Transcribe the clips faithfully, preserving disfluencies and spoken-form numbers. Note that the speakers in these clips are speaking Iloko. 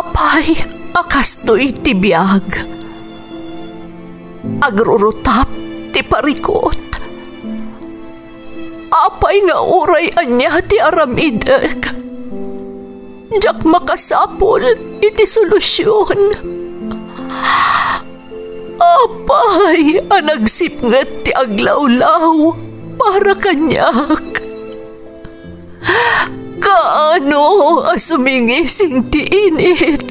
Apay a kastoy ti biag? Agrurutap ti parikut. Apay nga uray ania ti aramidek, diak makasapul iti solusion. Apay a nagsipnget ti aglawlaw para kaniak? Kaano a sumingising ti init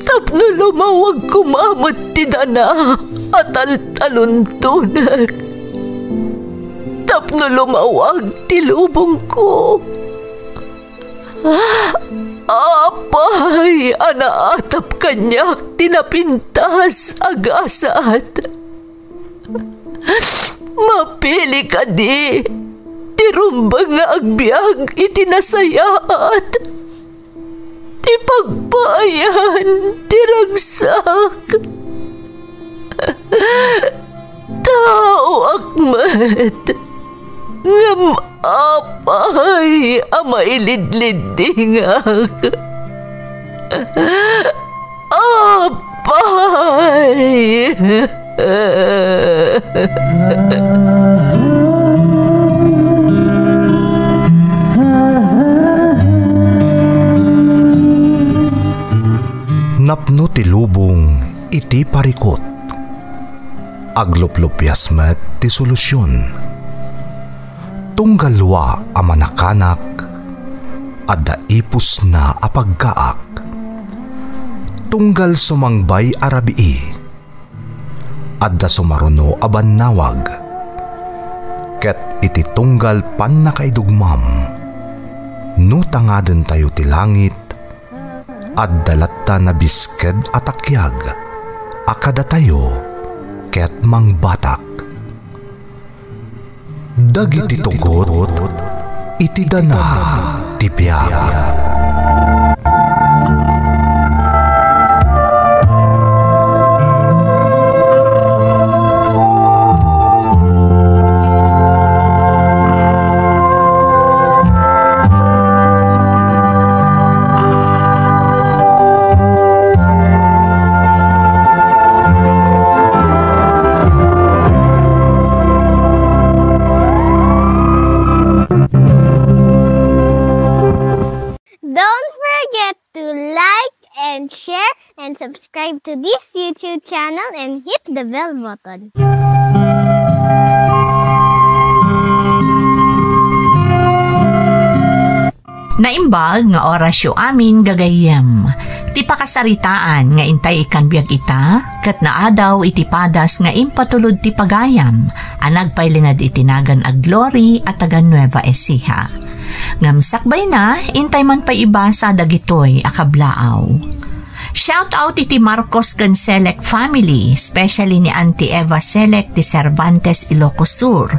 tapno lumawag koma met ti dana a taltaluntonek, tapno lumawag ti lubongko? Apay a naatap kaniak ti napintas a gasat? Mapili kadi ti rumbeng nga agbiag iti nasayaat, ti pagpaayan ti ragsak? Taoak met, ngem apay a mailidliddingak? Apay! Napno ti lubong iti parikut. Agluplupias met ti solusion. Tunggal wa a manakanak, adda ipusna a paggaak. Tunggal sumangbay a rabii, adda sumaruno a bannawag. Ket iti tunggal pannakaidugmam, no tangadentayo ti langit, adda latta nabisked a takiag a kadatayo ket mangbatak. Dagiti tugot iti dana ti biag. Don't forget to like and share and subscribe to this YouTube channel and hit the bell button. Naimbag nga orasyo amin, gagayyem. Ti pakasaritaan nga intay ikkan biag ita, ket naadaw iti padas nga impatulod ti pagayam a nagpailinged iti nagan a Glory a taga Nueva Ecija. Ngem sakbayna, intay man pay ibasa dagitoy a kablaaw. Shout out iti Marcos ken Selec family, especially ni Auntie Eva Selec ti Cervantes, Ilocos Sur.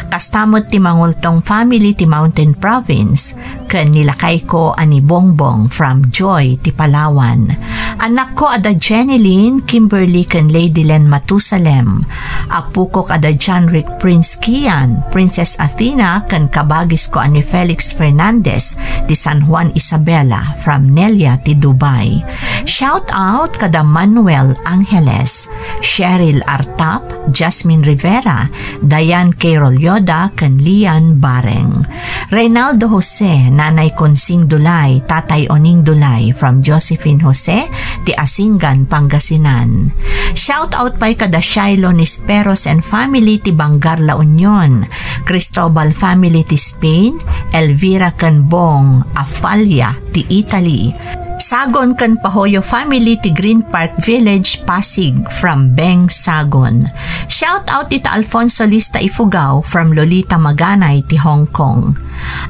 Kasta met ti Mangultong family ti Mountain Province, ken ni lakayko a ni Bongbong from Joy ti Palawan. Annakko a da Jenny Lynn, Kimberly, ken Lady Len Matusalem. Apokok a da John Rick Prince Kian, Princess Athena, ken kabagisko a ni Felix Fernandez ti San Juan Isabela from Nelia ti Dubai. Shout out kada Manuel Angeles, Cheryl Artap, Jasmine Rivera, Diane K. Rolyoda, ken Lian Bareng. Reynaldo Jose, Nanay Consing Dulay, Tatay Oning Dulay, from Josephine Jose, ti Asingan, Pangasinan. Shout out pay kada Shiloh Nisperos and family ti Bangar, La Union, Cristobal family ti Spain, Elvira ken Bong Afalla ti Italy, Sagon ken Pahoyo family ti Green Park Village, Pasig, from Beng Sagon. Shout out ita Alfonso Lista Ifugao from Lolita Maganay ti Hong Kong.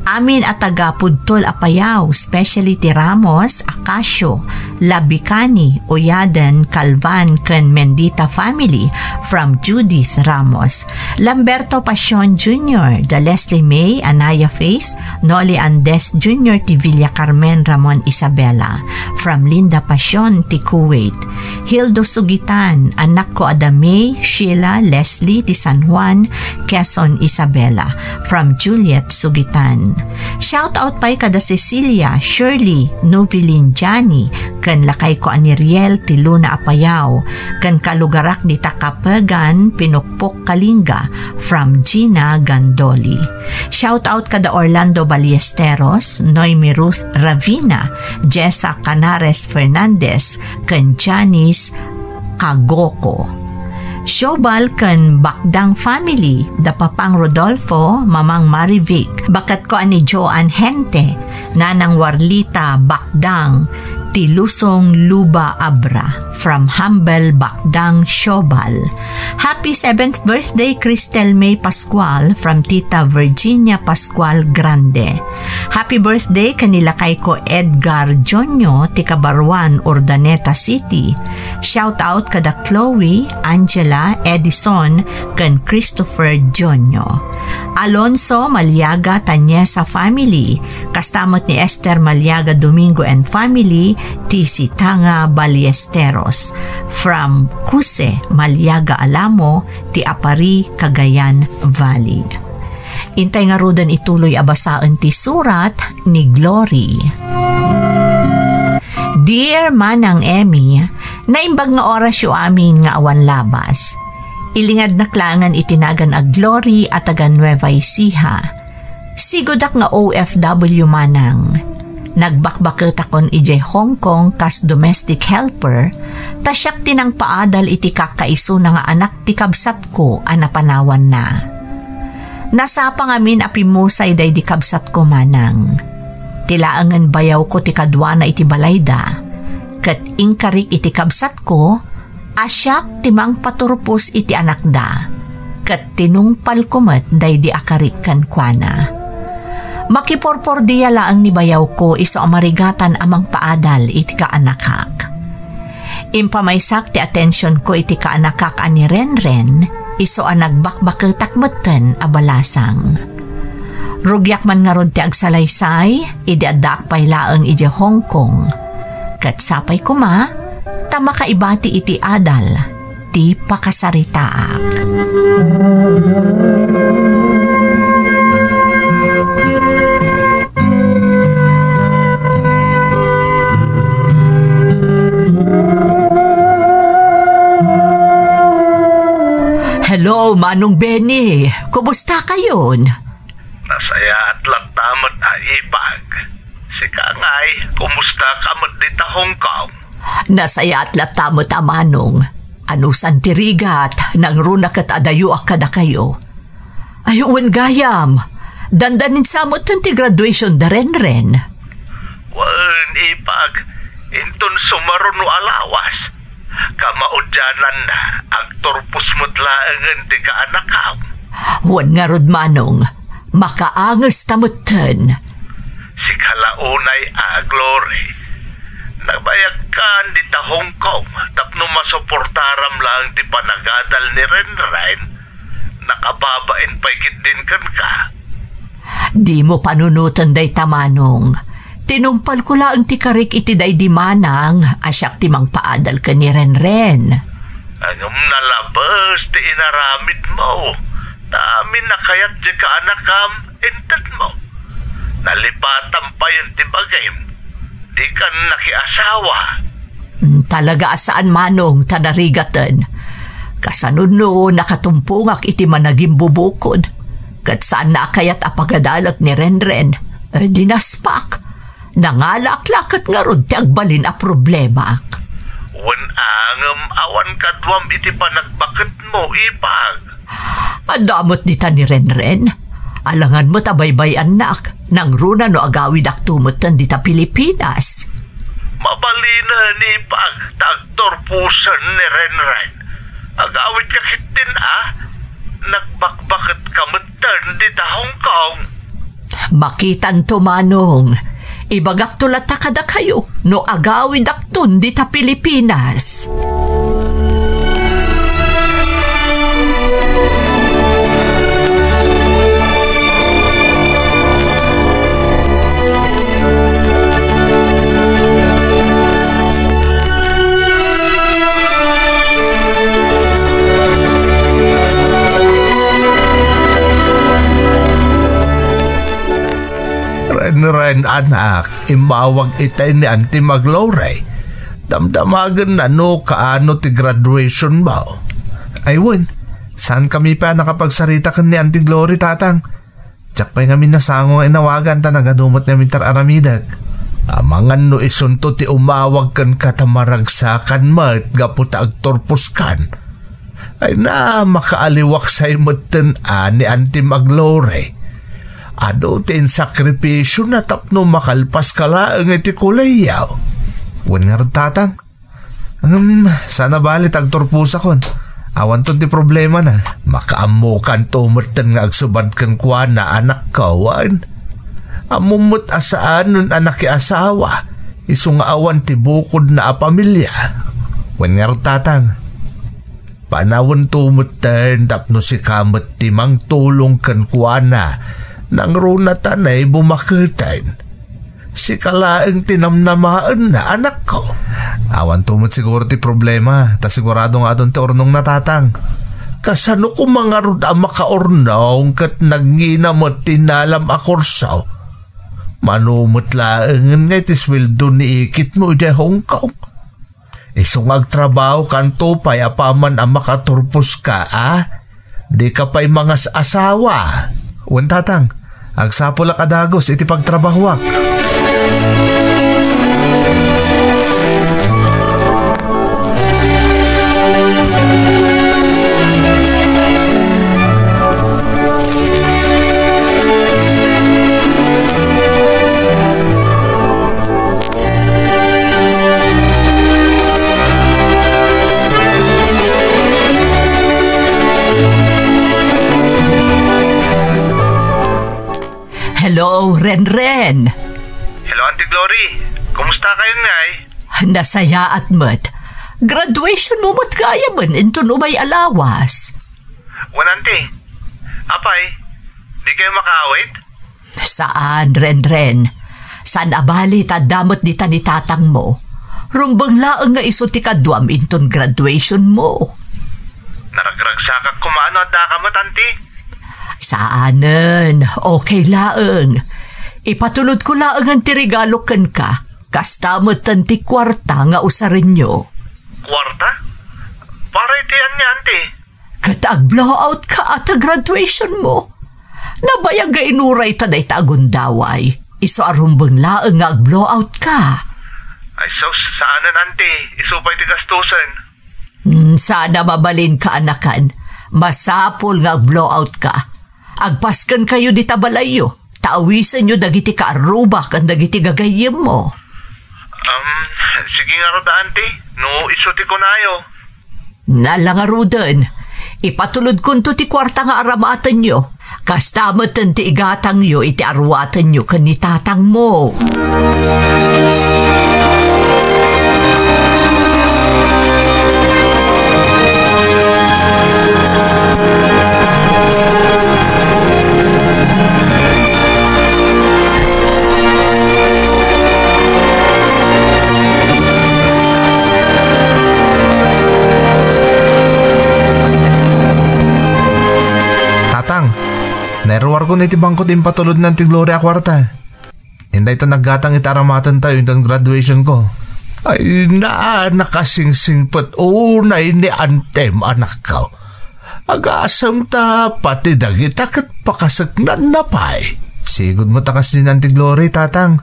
Amin a taga Pudtol, Apayao, especially ti Ramos, Acacio, Labicani, Uyaden, Calvan, ken Mendita family from Judith Ramos. Lamberto Pasion Junior, da Leslie May, Anaya Faith, Noli Andes Junior ti Villa Carmen, Ramon Isabela, from Linda Pasion ti Kuwait. Hildo Sugitan, annakko a da May, Sheila, Leslie ti San Juan, Quezon, Isabela, from Juliet Sugitan. Shout out pay kada Cecilia, Shirley, Novelyn, Johnny, ken lakayko a ni Riel ti Luna a Payaw, ken kalugarak dita Kapegan, Pinukpok, Kalinga, from Gina Gandoli. Shout out kada Orlando Ballesteros, Noemi Ruth Ravina, Jessa Canares Fernandez, ken Janice Kagoko. Siobal ken Bakdang family, da Papang Rodolfo, Mamang Marivic, baketko a ni Joan Hente, Nanang Warlita Bakdang, ti Lusong Luba Abra, from humble Bakdang Siobal. Happy seventh birthday, Cristel May Pascual, from Tita Virginia Pascual Grande. Happy birthday ken ni lakayko Edgar Jonio ti Kabaruan, Urdaneta City. Shout out kada Chloe, Angela, Edison, ken Christopher Jonio. Alonso Maliaga Tanyesa family, kasta met ni Esther Maliaga Domingo and family, ti Sitanga Ballesteros. From Cuse Maliaga Alamo, ti Aparri, Cagayan Valley. Intay ngaruden ituloy a basaen ti surat ni Glory. Dear Manang Emmy, naimbag nga orasyo amin nga awan labas. Ilingadnak laengen iti nagan a Glory a taga Nueva Ecija. Sigodak nga O F W, manang. Nagbakbaketakon idiay Hong Kong kas domestic helper, ta siak ti nangpaadal iti kakaisuna nga anak ti kabsatko a napanawanna. Nasapa ngamin a pimmusay daydi kabsatko, manang. Ti laengen bayawko ti kaduana iti balayda, ket inkarik iti kabsatko a siak ti mangpaturpos iti anakda, ket tinungpalko met daydi a karik kenkuana. Makiporpordia laeng ni bayawko isu a marigatan a mangpaadal iti kaanakak. Impamaysak ti atensionko iti kaanakak a ni Renren, isu a nagbakbaketak metten a balasang. Rugiak man ngarud ti agsalaysay, idi addaak pay laeng idiay Hong Kong. Ket sapay koma, ta makaibati iti adal ti pakasaritaak. Hello, Manong Benny. Kumusta kayon? Nasayaat latta met a ipag. Sika ngay, kumusta ka met dita Hong Kong? Nasayaat latta met a manong. Anusan ti rigat, nangruna ket adayoak kadakayo. Ay, wen gayam, dandanin sa met ti graduation da Renren. Wen, ipag, inton sumaruno a lawas, kamaudiananna, agturpos met laengen ti kaanakam. Wen ngarud manong, makaanges ta metten. Sika la unay a, Glory. Nabayagkan dita Hong Kong tapno masuportaram laeng ti panagadal ni Renren. Nakababain pay ketdin kenka. Dimo panunoten dayta, manong. Tinungpalko laeng ti karik iti daydi manang a siak ti mangpaadal ken ni Renren. Ngem nalabes ti inaramidmo. Ta amin a kayat diay kaanakam, intedmo. Nalipatam payen ti bagim. Dikan nakiasawa. Mm, talaga a saan, manong, ta narigaten. Kasano no nakatumpongak iti managimbubukod, ket saanna a kayat a pagadalek ni Renren, eh, dinaspak. Nangalaak la ket ngarud ti agbalin a problemaak. Wen a, ngem awan kaduam iti panagbaketmo, ipag. Adda met dita ni Renren. Alangan met a baybay-annak, nangruna no agawidakto metten dita Pilipinas. Mabalinen, ipag, ta agturposen ni Renren. Agawidka ketdin a, nagbakbaketka metten dita Hong Kong. Makitanto, manong. Ibagakto latta kadakayo no agawidakton dita Pilipinas. Ren, anak, immawag itay ni Auntie Maglore. Damdamagenna no kaano ti graduation mo. Ay wen, saan kami pa nakapagsarita ken ni Auntie Glory, Tatang? Diak pay ngamin nasango nga inawagan ta nagadu met ngamin ti ar-aramidek. Amangan no isunto ti umawag kenka ta maragsakan met gapu ta agturposkan. Ay na, makaaliwaksay metten a ni Auntie Maglore. Adu ti insakripisiona tapno makalpaska laeng iti kolehiyo. Wen ngarud, Tatang? Ngem, saan a bali ta agturposakon. Awanton ti problemana. Makaammokanto metten nga agsubad kenkuana, anakko, wen? Ammom met a saanen a nakiasawa, isu nga awan ti bukodna a pamilia. Wen ngarud, Tatang? Panawento metten tapno sika met ti mangtulong kenkuana. Nangruna ta nay bumaketen. Sika laeng ti namnamaenna, anakko. Awanto met siguro ti problema, ta sigurado nga adun ti urnongna, Tatang. Kasano koma ngarud a makaurnong ket nagngina met ti nalam a kurso? Mano met laengen nga iti sueldo ni ikitmo idiay Hong Kong? Isu nga agtrabahokanto pay apaman a makaturposka, a? Dika pay mangas-asawa. Wen, Tatang, agsapulak a dagus iti pagtrabahoak. Hello, Renren. Hello, Auntie Glory. Kumusta kayo, ngay? Nasayaat met. Graduation mo met gayamen inton umay a lawas. Wen, Auntie. Apay, di kayo makaawit? Saan, Renren. Saan a bali ta adda met dita ni tatangmo. Rumbeng laeng nga isu ti kaduam inton graduation mo. Naragragsakak koma no adda ka met, Auntie. Saanen, okay laeng. Ipatulodko laengen ti regalo kenka. Kasta metten ti kuarta nga usarenyo. Kuarta? Para iti ania, Auntie? Ket ag-blowout ka ta graduation mo. Nabayag nga inuray ta dayta a gundaway. Isu a rumbeng laeng nga ag-blowout ka. Ay sus, saanen, Auntie. Isu pay ti gastusen. Hmm, saan a mabalin ka, anakan. Masapul nga ag-blowout ka. Agpasken kayo dita balayyo, ta awisenyo dagiti kaarruba ken dagiti gagayyemmo. Um, sige ngarud, Auntie, no isu ti kunayo. Nala ngaruden, ipatulodkonto ti kuarta nga aramatenyo. Kasta metten ti igatangyo iti arwatenyo ken ni tatangmo. Tatang, nairuarkon iti bangko ti impatulod ni Auntie Gloria a kuarta. Inday ta naggatang iti aramatentayo inton graduation ko. Ay, naa, nakasingsingpet unay ni Antem, anakko. Agasem ta pati dagita ket pakaseknanna pay. Sigud met a kasdi ni Auntie Glory, tatang.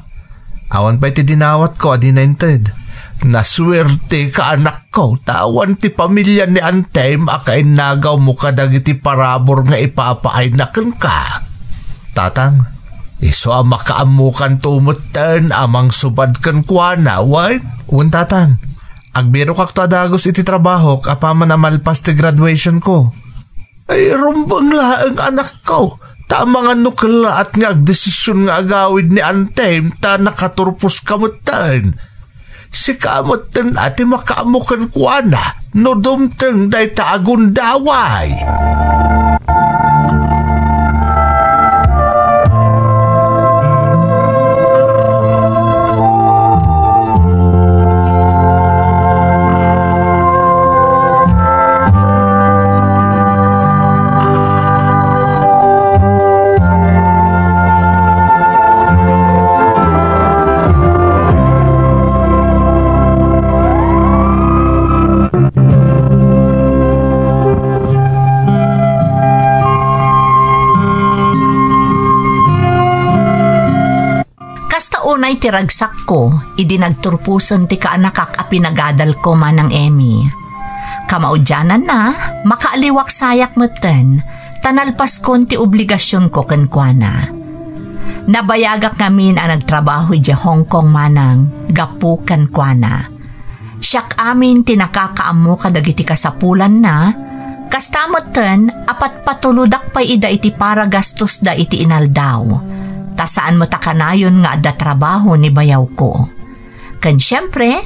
Awan pay ti dinawatko a dina inted. Nasuerteka, anakko, ta awan ti pamilya ni Antem a kainnagawmo kadagiti parabur nga ipapaayna kenka. Tatang, isu a makaammokanto metten a mangsubad kenkuana, wen? Wen, tatang. Agbirokakto a dagus iti trabahok apaman a malpas ti graduation ko. Ay, rumbeng laeng, anakko, ta amangan no kellaat nga agdesision nga agawid ni Antem ta nakaturposka metten. Sika metten a ti makaammo kenkuana no dumteng dayta a gundaway. Unay ti ragsakko idi nagturposen ti kaanakak a pinagadalko, Manang Emmy. Kamaudiananna, makaaliwak sayak metten, ta nalpaskon ti obligasionko kenkuana. Nabayagak ngamin a nagtrabaho idiay Hong Kong, Manang, gapu kenkuana. Siak amin ti nakakaammo kadagiti kasapulanna, kasta metten a patpatulodak pay ida iti para gastosda iti inaldaw, ta saan met a kanayon nga adda trabaho ni bayawko. Ken siempre,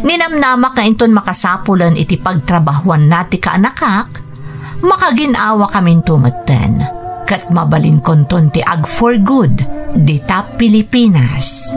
ninamnamak nga inton makasapulen iti pagtrabahoanna ti kaanakak, makagin-awakaminto metten, ket mabalinkonton ti ag-for-good dita Pilipinas.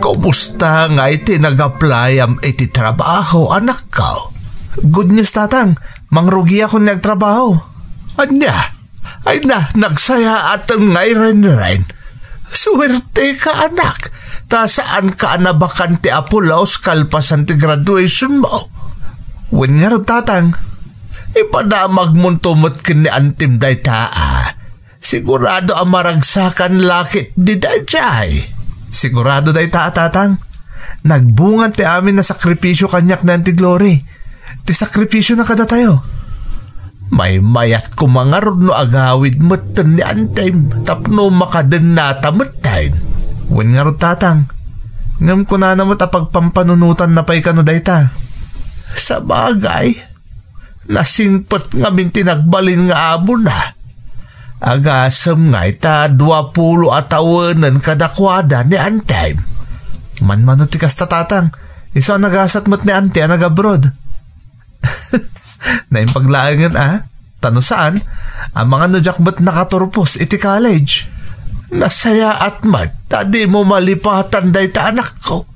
Kumusta ngay ti nag-applyam iti trabaho, anakko? Good news, Tatang. Mangrugiakon nga agtrabaho. Ania? Ay na, nagsayaatem ngay, Renren. Suerteka, anak. Ta saanka a nabakan ti apulos kalpasan ti graduationmo. Wen ngarud, Tatang, ipadamagmonto met ken ni antim dayta, a. Sigurado a maragsakan la ketdi daydiay. Sigurado dayta, a, Tatang. Nagbungan ti amin a sakripisio kaniak ni Auntie Glory. Ti sakripisiona kadatayo. Maymayat koma ngarud no agawid metten ni antim tapno makadennata metten. Wen ngarud, Tatang. Ngem kunana met a pagpampanunotanna pay kano dayta. Sabagay, nasingpet ngamin ti nagbalin nga amona. Agasem ngay ta duapulo a tawenen kadakuada ni antim. Manmano ti kasta, Tatang. Isu a nagasat met ni anti a nag-abroad. Naimbag laengen a, ta no saan, amangan no diak met nakaturpos iti college. Nasayaat met ta dimo malipatan dayta, anakko.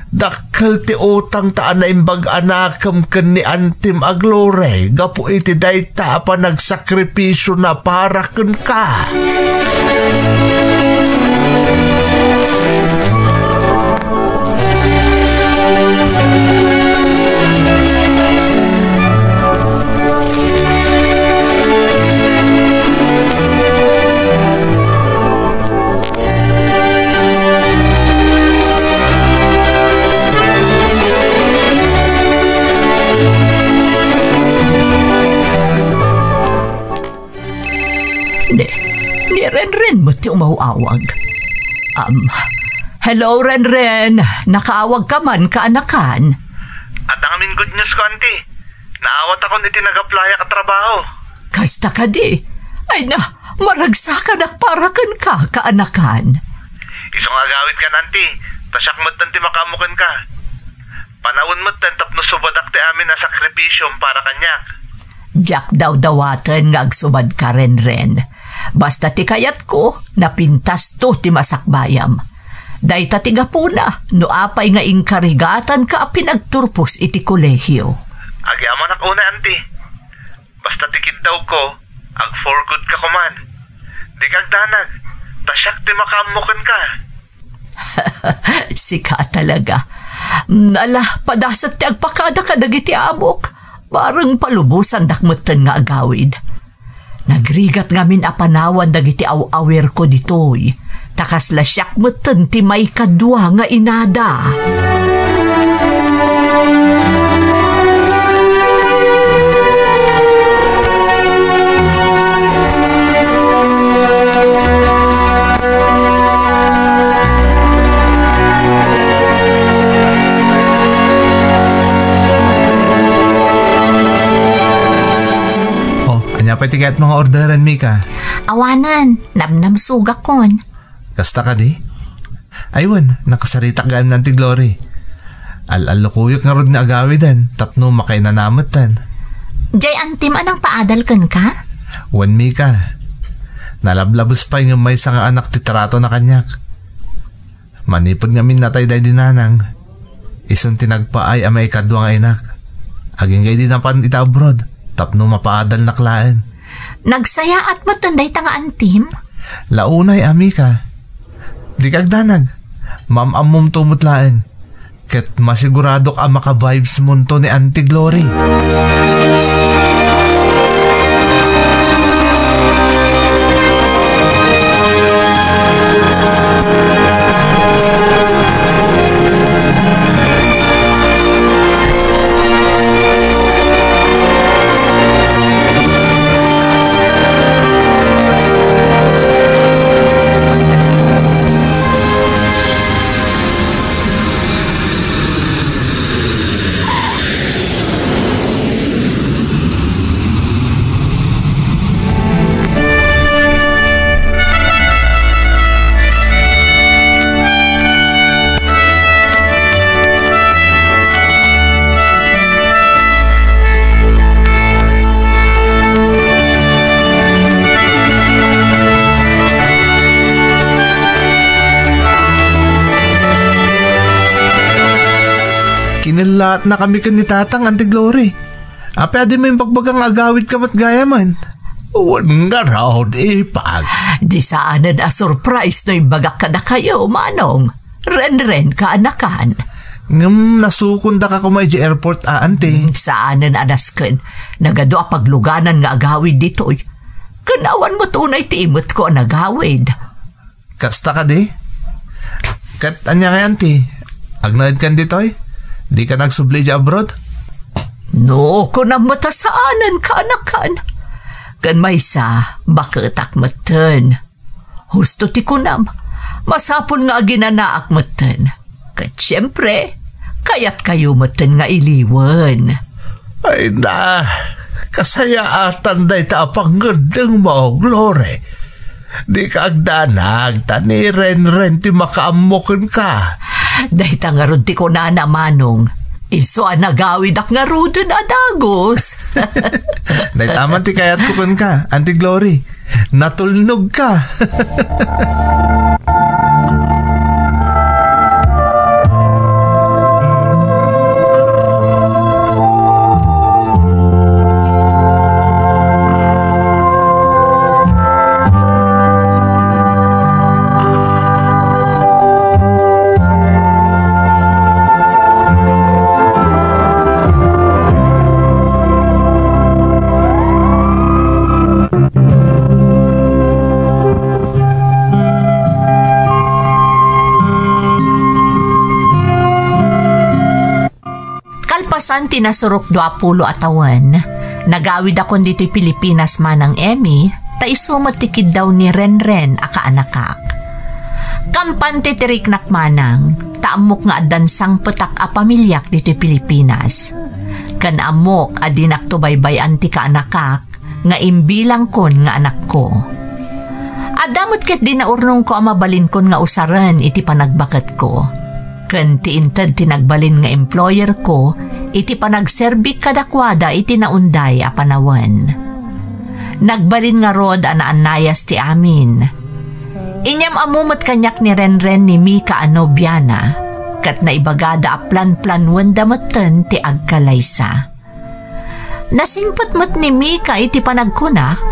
Dakkel ti utang ta a naimbag a nakem ken ni antim a Glory gapu iti dayta a panagsakripisio na para kenka. Ni, ni Renren met ti umaw-awag. Um, hello, Renren. Nakaawag ka man, kaanakan? Adda ngamin good news ko, anti. Naawatakon iti nag-applyak a trabaho. Kasta kadi? Ay na, maragsakanak para kenka, kaanakan. Isu nga agawidkan, anti. Ta siak metten ti makaammo kenka. Panawen metten tapno subadak ti amin a sakripisiom para kaniak. Diak dawdawaten nga agsubadka, Renren. Basta ti kayatko, napintasto ti masakbayam. Dayta ti gapuna no apay nga inkarigatanka a pinagturpos iti kolehio. Agyamanak unay, anti. Basta ti kiddawko, ag-for-good ka koman. Dika agdanag, ta siak ti makaammo kenka. Sika talaga. Ala, padasek ti agpakada kadagiti amok. Bareng palubosandak metten nga agawid. Nagrigat ngamin a panawan dagiti aw-awirko ditoy, ta kasla siak metten ti maikadua nga inada. Oh, ania pay ti kayatmo nga orderen, Mika? Awanen, namnamsugakon. Kasta kadi? Ay wen, nakasaritak gayam ni Auntie Glory. Al-allukuyok ngarud nga agawiden tapno makainanametten. Jay antim a nangpaadal kenka? Wen, Mika. Nalablabes pay ngem maysa nga anak ti tratona kaniak. Manipud ngamin natay daydi nanang, isun ti nagpaay a maikadua nga inak. Agingga idi napan ita abroad tapno mapaadalnak laeng. Nagsayaat metten dayta nga antim? Launay, Mika. Dika agdanag. Maam-ammomto met laeng. Ket masiguradok a maka-vibes monto ni Auntie Glory. Kinellaatnakami ken ni Tatang, Auntie Glory. Apay a dimo imbagbaga nga agawidka met gayamen? Wen ngarud, ipag. Di saanen a surprise no imbagak kadakayo, Manong. Renren kaanakan. Ngem nasukondaka koma idiay airport, a, Auntie. Hmm, saanen a nasken. Nagadu a pagluganan nga agawid ditoy. Ken awan met unay ti imetko a nagawid. Kasta kadi? Ket ania ngay, Auntie? Agnaedkan ditoy? Dika agsubli idiay abroad? No, kunam met a saanen kaanakan. Ken maysa, baketak metten. Husto ti kunam, masapul nga aginanaak metten. Ket siempre, kayatkayo metten nga iliwen. Ay na, kasayaatan dayta a pangngeddengmo, Glory. Dika agdanag, ta ni Renren ti makaammo kenka. Dayta ngarud ti kunana, Manong. Isu a nagawidak ngaruden a dagus. Dayta man ti kayatko kenka, Auntie Glory. Natulnogka. Kalpasan ti nasurok dua pulo a tawen, nagawidakon ditoy Pilipinas, Manang Emmy, ta isu met ti kiddaw ni Renren a kaanakak. Kampante ti riknak, Manang, ta ammok nga addan sangpetak a pamiliak ditoy Pilipinas. Ken ammok a dinakto baybay-an ti kaanakak, nga imbilangkon nga anakko. Adda met ket dinaurnongko a mabalinkon nga usaren iti panagbaketko. Ken ti inted ti nagbalin nga employerko iti panagserbik kadakuada iti naunday a panawen. Nagbalin ngarud a naannayas ti amin. Inyam-ammo met kaniak ni Renren ni Mika a nobiana, ket naibagada a planplanuenda metten ti agkalaysa. Nasingpet met ni Mika iti panagkunak,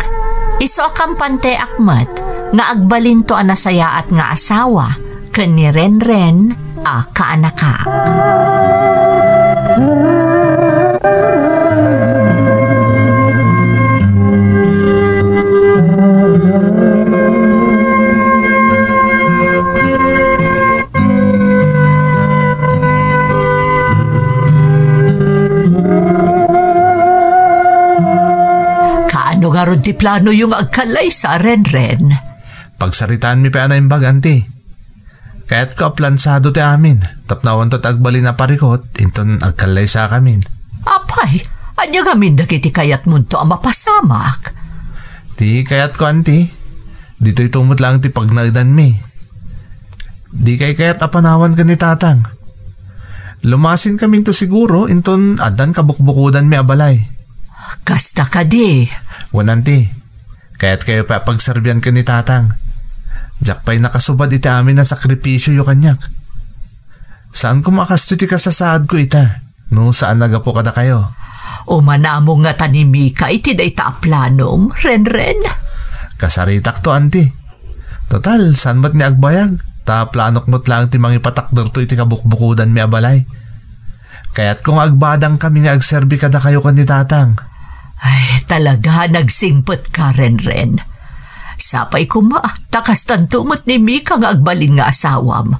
isu a kampanteak met nga agbalinto a nasayaat nga asawa ken ni Renren a kaanakak. Kaano ngarud ti planoyo nga agkalaysa, Renren? Pagsaritaanmi pay a naimbag, Auntie. Kayatko a plansado ti amin, tapno awanto ti agbalin a parikut, inton agkallaysakamin. Apay, ania ngamin dagiti kayatmonto a mapasamak? Ti kayatko, Auntie, ditoyto met laeng ti pagnaedanmi. Dikay kayat a panawan ken ni Tatang? Lumasinkaminto siguro inton addan kabukbukodanmi a balay. Kasta kadi? Wen, Auntie. Kayatkayo pay a pagserbian ken ni Tatang. Diak pay nakasubad iti amin a sakripisioyo kaniak. Saan koma a kastoy ti kasasaadko ita, no saan a gapu kadakayo. Umanamong ngata ni Mika iti dayta a planom, Renren? Kasaritakto, anti. Total, saan met nga agbayag? Ta planok met laeng ti mangipatakderto iti kabukbukodanmi a balay. Kayatko nga agbadangkami nga agserbi kadakayo ken ni Tatang. Ay, talaga, nagsingpet ka, Renren. Sapay koma, ta kastanto met ni Mika nga agbalin nga asawam.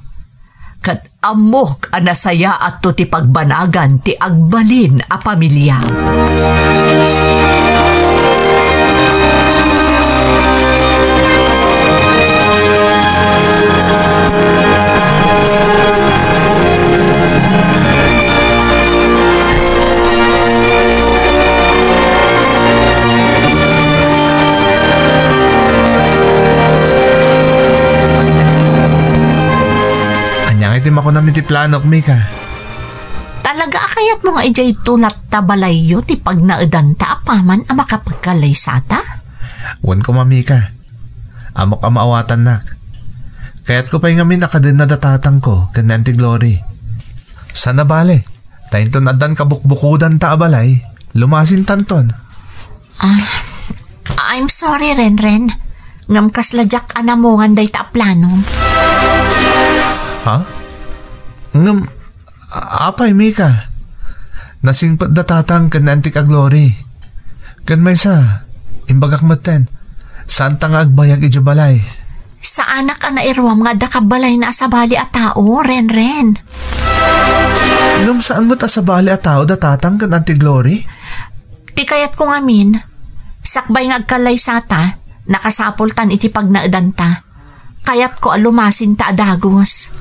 Ket ammok a nasayaatto ti pagbanagan ti agbalin a pamiliam. Ania ngay ti makunam iti planok, Mika? Talaga a kayatmo nga idiay tulatta balayyo ti pagnaedanta apaman a makapagkallaysata? Wen koma, Mika. Ammok a maawatannak. Kayatko pay ngamin a kadenna da tatangko ken ni Auntie Glory. Saan a bale, ta inton addan kabukbukodanta a balay, lumasintanton. Ah, I'm sorry, Renren. Ngem kasla diak a namungan dayta a plano. Ha? Ngem, a-, apay, Mika? Nasingpet da tatang ken ni Auntie Glory. Ken maysa, imbagak metten, saanta nga agbayag idiay balay. Saanak a nairuam nga adda kabbalayna a sabali a tao, Renren. Ngem saan met a sabali a tao da tatang ken Auntie Glory? Ti kayatko ngamin, sakbay nga agkallaysata, nakasapultan iti pagnaedanta. Kayatko a lumasinta a dagus.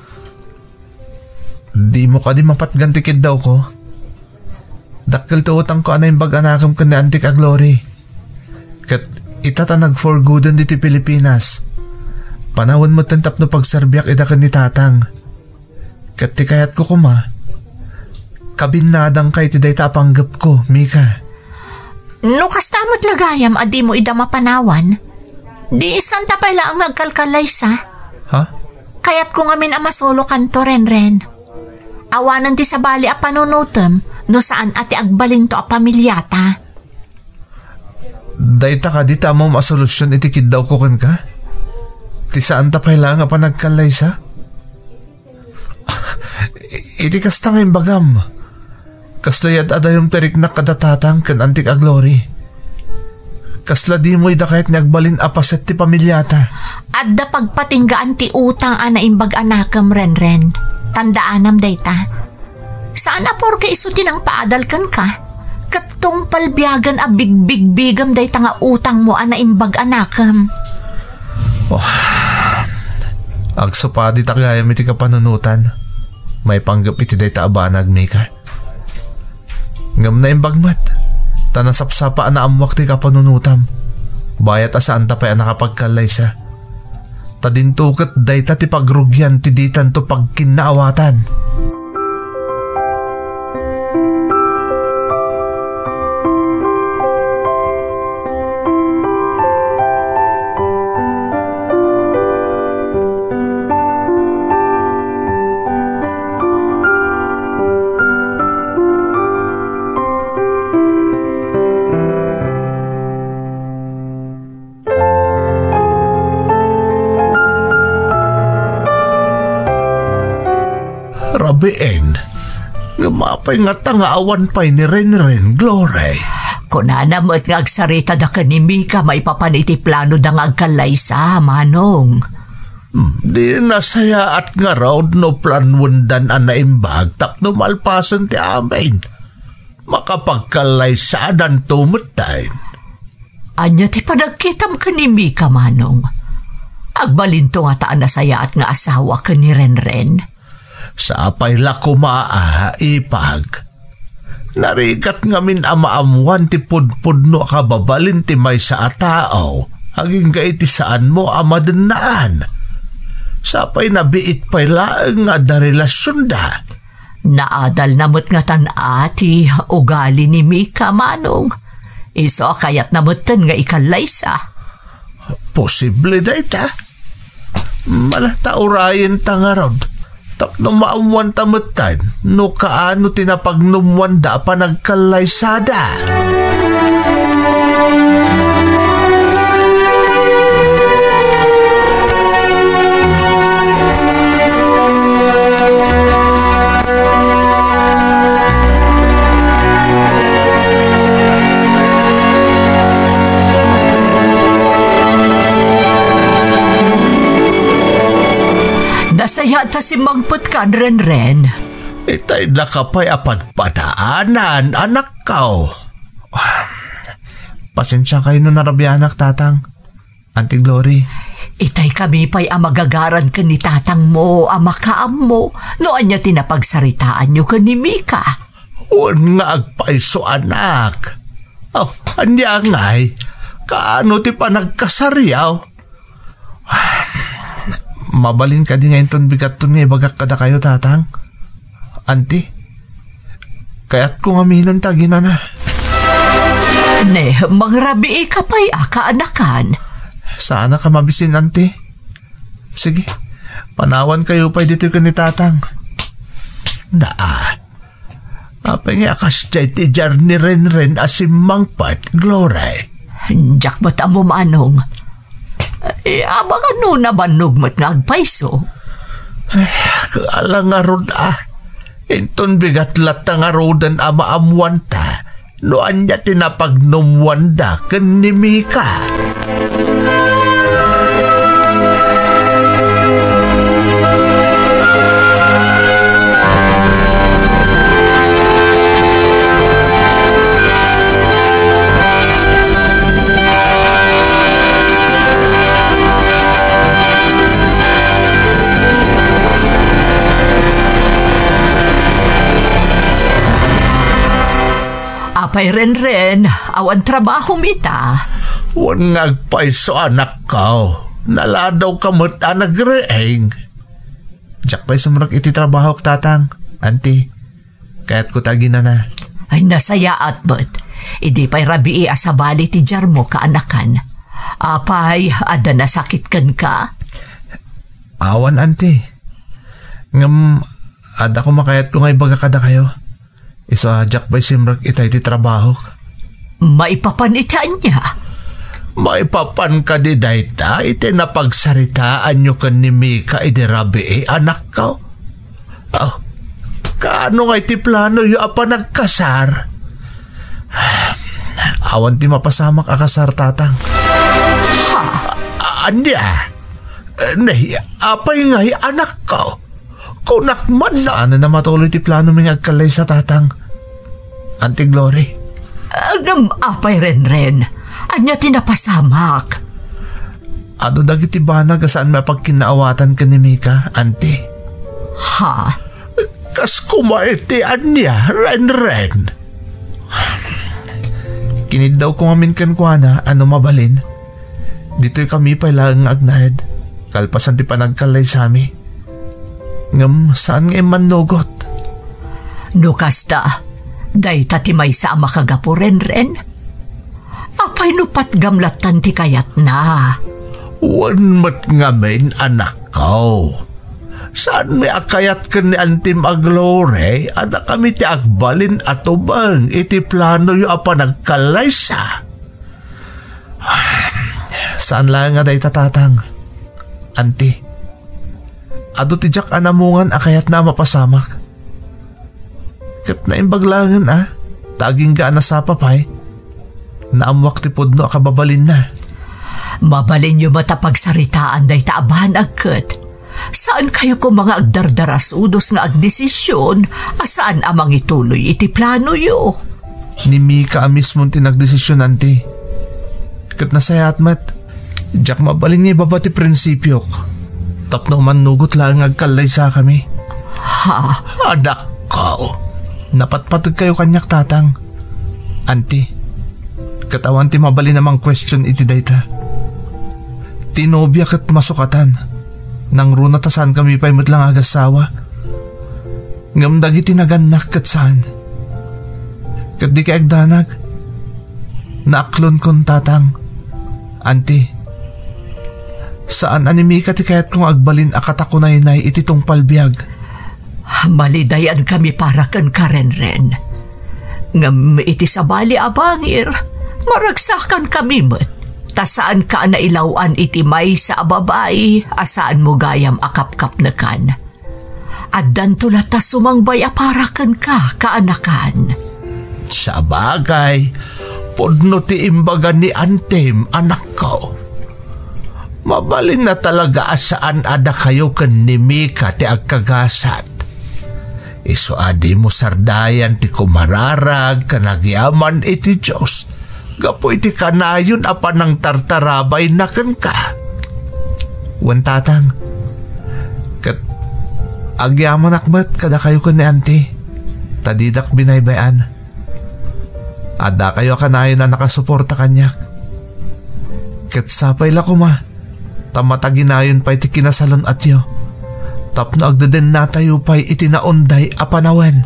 Dimo kadi mapatgan ti kiddawko? Dakkel ti utangko a naimbag a nakem ken ni Auntie Glory. Ket ita ta nag-for gooden ditoy Pilipinas. Panawen metten tapno pagserbiak ida ken ni Tatang. Ket ti kayatko koma, kabinnadangka iti dayta a panggepko, Mika. No kasta met la gayam a dimo ida mapanawan, di saanta pay laeng nga agkalkallaysa. Ha? Kayatko ngamin a masulokanto, Renren. Awanen ti sabali a panunotem no saan a ti agbalinto a pamiliata. Dayta kadi ti ammom a solusion iti kiddawko kenka? Ti saanta pay laeng a panagkallaysa? Iti kasta nga imbagam, kasla yad-adayom ti riknak kada tatang ken Auntie Glory. Kasla dimo ida kayat nga agbalin a paset ti pamiliata. Adda pagpatinggaan ti utang a naimbag a nakem, Renren. Tandaanam dayta. Saan a porke isu ti nangpaadal kenka, ket tungpal biagen a bigbigbigem dayta nga utangmo a naimbag a nakem. Oh, agsupadi ta gayam iti kapanunotan. Maipanggep iti dayta a banag, Mika. Ngem naimbag met, ta nasapsapa a naammoak ti kapanunotam. Bayat a saanta pay a nakapagkallaysa. Ta dinto ket dayta ti pagrugian ti ditanto pagkinnaawatan. Rabiin, ngem apay ngata nga awan pay ni Renren, Glory? Kunana met nga agsarita da ken ni Mika maipapan iti plano da nga agkallaysa, Manong. Hmm, di nasayaat ngarud no planuendan a naimbag tapno malpasen ti amin. Makapagkallaysadanto metten. Ania ti panagkitam ken ni Mika, Manong? Agbalinto ngata a nasayaat nga asawa ken ni Renren? Sapay la koma a, ipag. Narigat ngamin a maammoan ti pudpudno a kababalin ti maysa a tao, agingga iti saanmo a madennaan. Sapay nabiit pay laeng nga adda relasionda. Naadalna met ngatan a ti ugali ni Mika, Manong. Isu a kayatna metten nga ikallaysa. Posible dayta. Mala ta urayenta ngarud. Tapno maammoanta metten no kaano ti napagnummoanda a panagkallaysada. Nasayaat a simmangpetkan, Renren. Itay daka pay a padpadaanan, anakko. Pasensiakayo no narabianak, Tatang. Auntie Glory. Itay kami pay a magagaran ken ni tatangmo a makaammo no ania ti napagsaritaanyo ken ni Mika. Wen nga agpayso, anak. Oh, ania ngay? Kaano ti panagkasaryo? Mabalin kadi nga inton bigatton nga ibagak kadakayo, Tatang? Auntie, kayatko ngamin ta aginana. Ne, mangrabii ka pay a kaanakan. Saanak a mabisin, Auntie. Sige, panawankayo pay ditoy ken ni Tatang. Naa, apay nga a kasdiay ti diar ni Renren a simmangpet, Glory? Diak met ammo, Manong. Eh, amangan no nabannog met nga agpayso. Ay, ala ngarud a. Inton bigat latta ngaruden a maammoanta no ania ti napagnummoanda ken ni Mika. Apay, Renren, awan trabahom ita? Wen nga agpayso, anakko. Naladawka met a nagriing. Diak pay sumrek iti trabahok, Tatang, Auntie. Kayatko ta aginana. Ay, nasayaat met. Idi pay rabii a sabali ti diarmo, kaanakan. Apay, adda nasakit kenka? Awan, Auntie. Ngem, adda koma kayatko nga ibaga kadakayo. Isu a diak pay simrek itay ti trabahok. Maipapan iti ania? Maipapan kadi dayta iti napagsaritaanyo ken ni Mika idi rabii, anakko? Oh, kaano nga iti planoyo a panagkasar? Awan ti mapasamak a kasar, Tatang. Ha? A-, ania? Eh, ne, apay ngay, anakko? Kunak man na. Saan a matuloy ti planomi nga agkallaysa, Tatang? Auntie Glory. Ngem apay, Renren? Ania ti napasamak? Adu dagiti banag a saanmi a pagkinnaawatan ken ni Mika, Auntie. Ha? Kas koma iti ania, Renren? Kiniddawko ngamin kenkuana a no mabalin, ditoy kami pay laeng nga agnaed, kalpasan ti panagkallaysami. Ngem saan nga immannugot. No kasta, dayta ti maysa a makagapu, Renren? Apay no patgam lattan ti kayatna? Wen met ngamin, anakko. Saanmi a kayat ken ni Antim a Glory a dakami ti agbalin a tubeng iti planoyo a panagkallaysa? Saan laeng a dayta, Tatang. Anti, adu ti diak a namungan a kayatna a mapasamak. Ket naimbag laengen a, ta agingga a nasapa pay, naammoak ti pudno a kababalinna. Mabalinyo met a pagsaritaan dayta a banag ket saankayo koma nga agdardarasudos nga agdesision a saan a mangituloy iti planoyo. Ni Mika a mismo ti nagdesision, Anti. Ket nasayaat met. Diak mabalin nga ibaba ti prinsipiok tapno umannugot laeng nga agkallaysakami. Ha? Anakko, napatpategkayo kaniak, Tatang. Anti, ket awan ti mabalin a mangquestion iti dayta. Ti nobia ket masukatan. Nangruna ta saankami pay met la nga agassawa. Ngem dagiti nagannak ket saan. Ket dikay agdanag. Naaklonkon, Tatang. Anti, saan a ni Mika ti kayatko nga agbalin a katakunaynay iti tungpal biag. Malidayankami para kenka, Renren. Ngem iti sabali a bangir, maragsakankami met, ta saanka a nailaw-an iti maysa a babai a saanmo gayam a kapkapnekan. Addanto latta sumangbay a para kenka, kaanakan. Sabagay, pudno ti imbaga ni antim, anakko. Mabalin a talaga a saan a dakayo ken ni Mika ti agkagasat. Isu a dimo sardayan ti kumararag ken agyaman iti Dios gapu iti kanayon a panangtartarabayna kenka. Wen, Tatang, ket agyamanak met kadakayo ken ni Anti, ta didak binaybay-an. Addakayo a kanayon a nakasuporta kaniak. Ket sapay la koma ta mataginayon pay ti kinasalun-atyo tapno agdedennatayo pay iti naunday a panawen.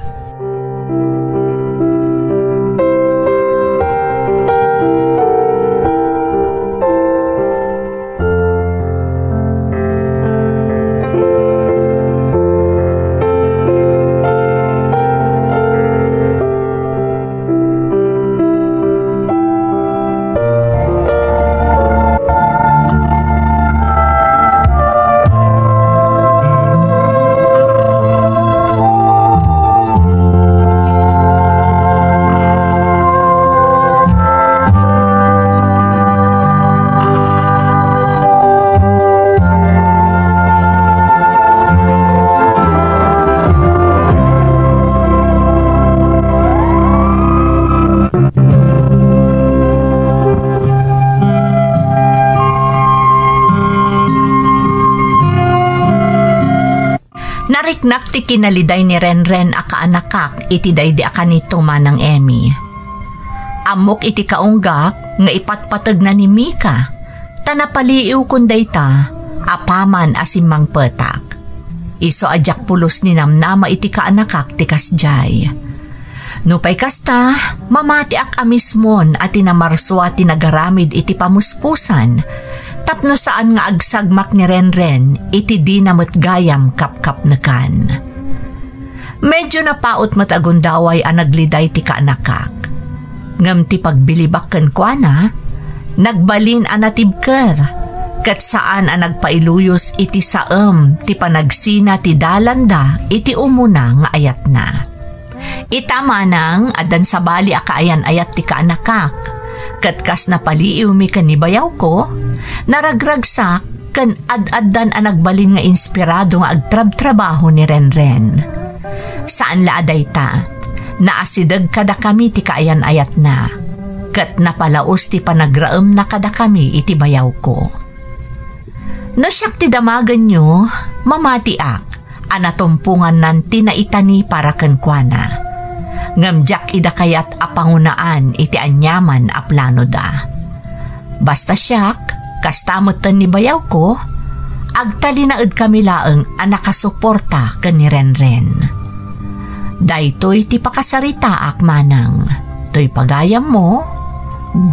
Nariknak ti kinaliday ni Renren a kaanakak iti daydi a kanito, Manang Emmy. Ammok iti kaunggak nga ipatpategna ni Mika, ta napaliiwkon dayta apaman a simmangpetak. Isu a diak pulos ni namnama iti kaanakak ti kasdiay. Nupay kasta, mamatiak a mismon a ti namarsua ti nagaramid iti pamuspusan, tapno saan nga agsagmak ni Renren iti dina met gayam kapkapnekan. Medio napaut met a gundaway a nagliday ti kaanakak. Ngem ti pagbilibak kenkuana, nagbalin a natibker, ket saan a nagpailuyos iti saem ti panagsina ti dalanda iti umuna nga ayatna. Ita, Manang, addan sabali a kaayan-ayat ti kaanakak, ket kas napaliiwmi ken ni bayawko, naragragsak ken ad-addan a nagbalin nga inspirado nga agtrabtrabaho ni Renren. Saan la a dayta, naasideg kadakami ti kaayan-ayatna, ket napalaus ti panagraemna kadakami iti bayawko. No siak ti damagenyo, mamatiak a natumpongannan ti naitani para kenkuana. Ngem diak ida kayat a pangunaan iti aniaman a planoda. Basta siak, kasta metten ni bayawko, agtalinaedkami laeng a nakasuporta ken ni Renren. Daytoy ti pakasaritaak, Manang. Toy pagayammo,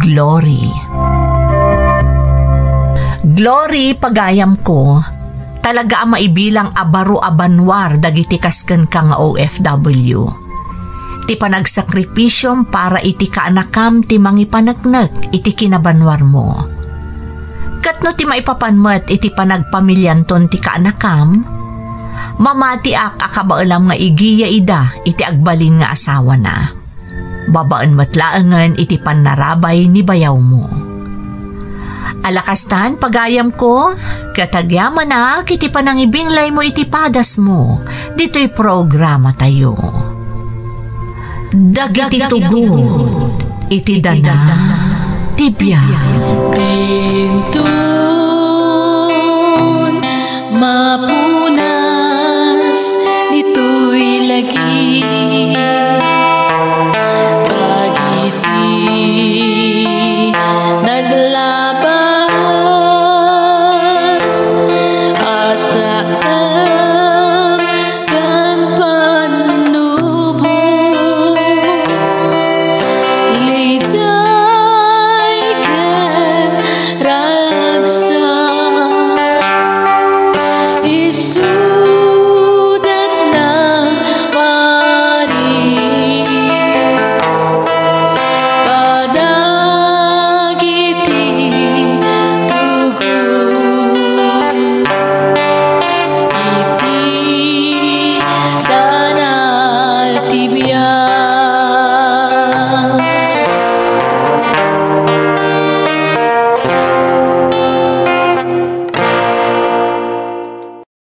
Glory. Glory, pagayamko, talaga a maibilang a baro a banwar dagiti kas kenka nga O F W. Ti panagsakripisom para iti kaanakam ti mangipaneknek iti kinabanwarmo. Ket no ti maipapan met iti panagpamilianton ti kaanakam, mamatiak a kabaelam nga igiya ida iti agbalin nga asawana. Babaen met laengen iti pannarabay ni bayawmo. Ala kastan, pagayamko, ket agyamanak iti panangibinglaymo iti padasmo ditoy programatayo. Dagiti tugot iti dana ti biag. Inton mapunas ditoy lagi, dagiti naglaba